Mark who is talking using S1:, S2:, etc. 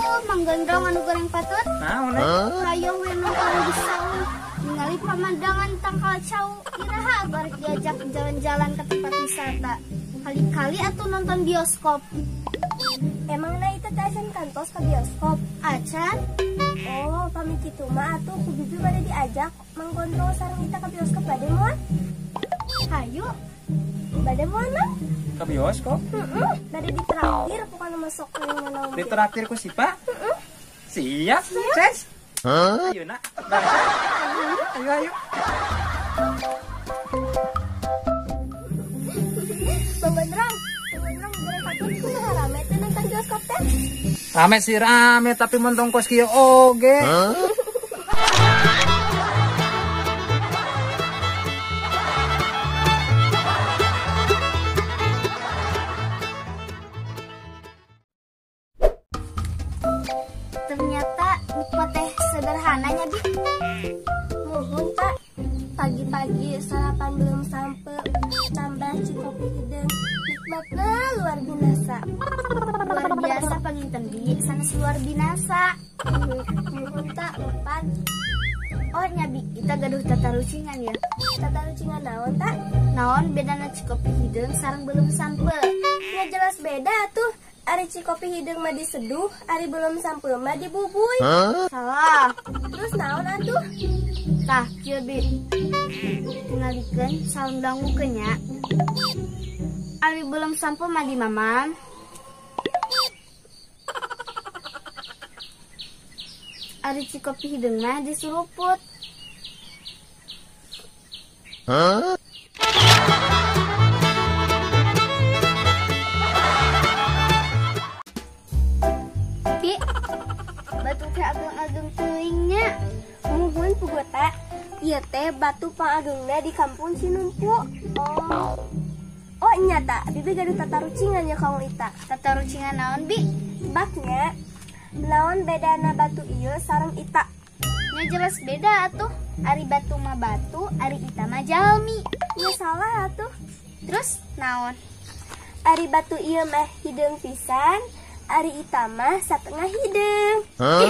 S1: Aduh, Mang Gondrong anu goreng patut.
S2: Naon eh?
S1: Hoyong we nongkrong di saung. Ningali pemandangan tangkal cau. Iraha barek diajak jalan-jalan ke tempat wisata. Kali-kali atuh nonton bioskop.
S3: Emang na itu teh acan kantos ke bioskop?
S1: Acan?
S3: Oh, pamit kitu mah atuh ku bibi bade diajak Mang Gondrong sareng Ita ke bioskop bade moal?
S1: Hayu.
S3: Bade moal Mang?
S2: Ke bioskop?
S3: Heeh, bade ditraktir pokona masuk ke mana.
S2: Ditraktir ku siapa?
S3: Heeh.
S2: Siap, sukses. Ayo nak, ayo ayo.
S3: Mang Gondrong, goreng patut kumaha rame teh nonton bioskop teh?
S2: Rame sih rame, tapi montong kos kieu oge.
S1: Ternyata nikmat teh sederhananya bi.
S3: Muhun tak, pagi-pagi sarapan belum sampai, tambah cikopi hideung, nikmatnya luar binasa.
S1: Luar biasa panginten bi, sanes luar binasa.
S3: Muhun tak lepat.
S1: Oh nya bi, kita gaduh tatarucingan ya.
S3: Tatarucingan naon tak?
S1: Naon bedana cikopi hideung sareng belum sampe?
S3: Ya jelas beda tuh. Ari cikopi hideung mah diseduh, ari belum sampe mah dibubuy.
S1: Salah.
S3: Terus naon atuh?
S1: Tah, kieu bi. Tingalikeun salam dangukeun nya. Ari belum sampe mah di mamam. Ari cikopi hideung mah disuruput. Bi, batu teh ageng-ageng teuing nya.
S3: Muhun pugota, ieu teh batu pangageungna di kampung Cinumpu. Oh. Oh nyata, bibi gaduh tatarucingan nya ka Ita.
S1: Tatarucingan naon bi?
S3: Tebaknya, naon bedana batu ieu sareng Ita?
S1: Nya jelas beda atuh. Ari batu mah batu, ari Ita mah jalmi.
S3: Nya salah atuh.
S1: Terus naon?
S3: Ari batu ieu mah hideung pisan, ari Ita mah satengah hideung.
S2: Huh?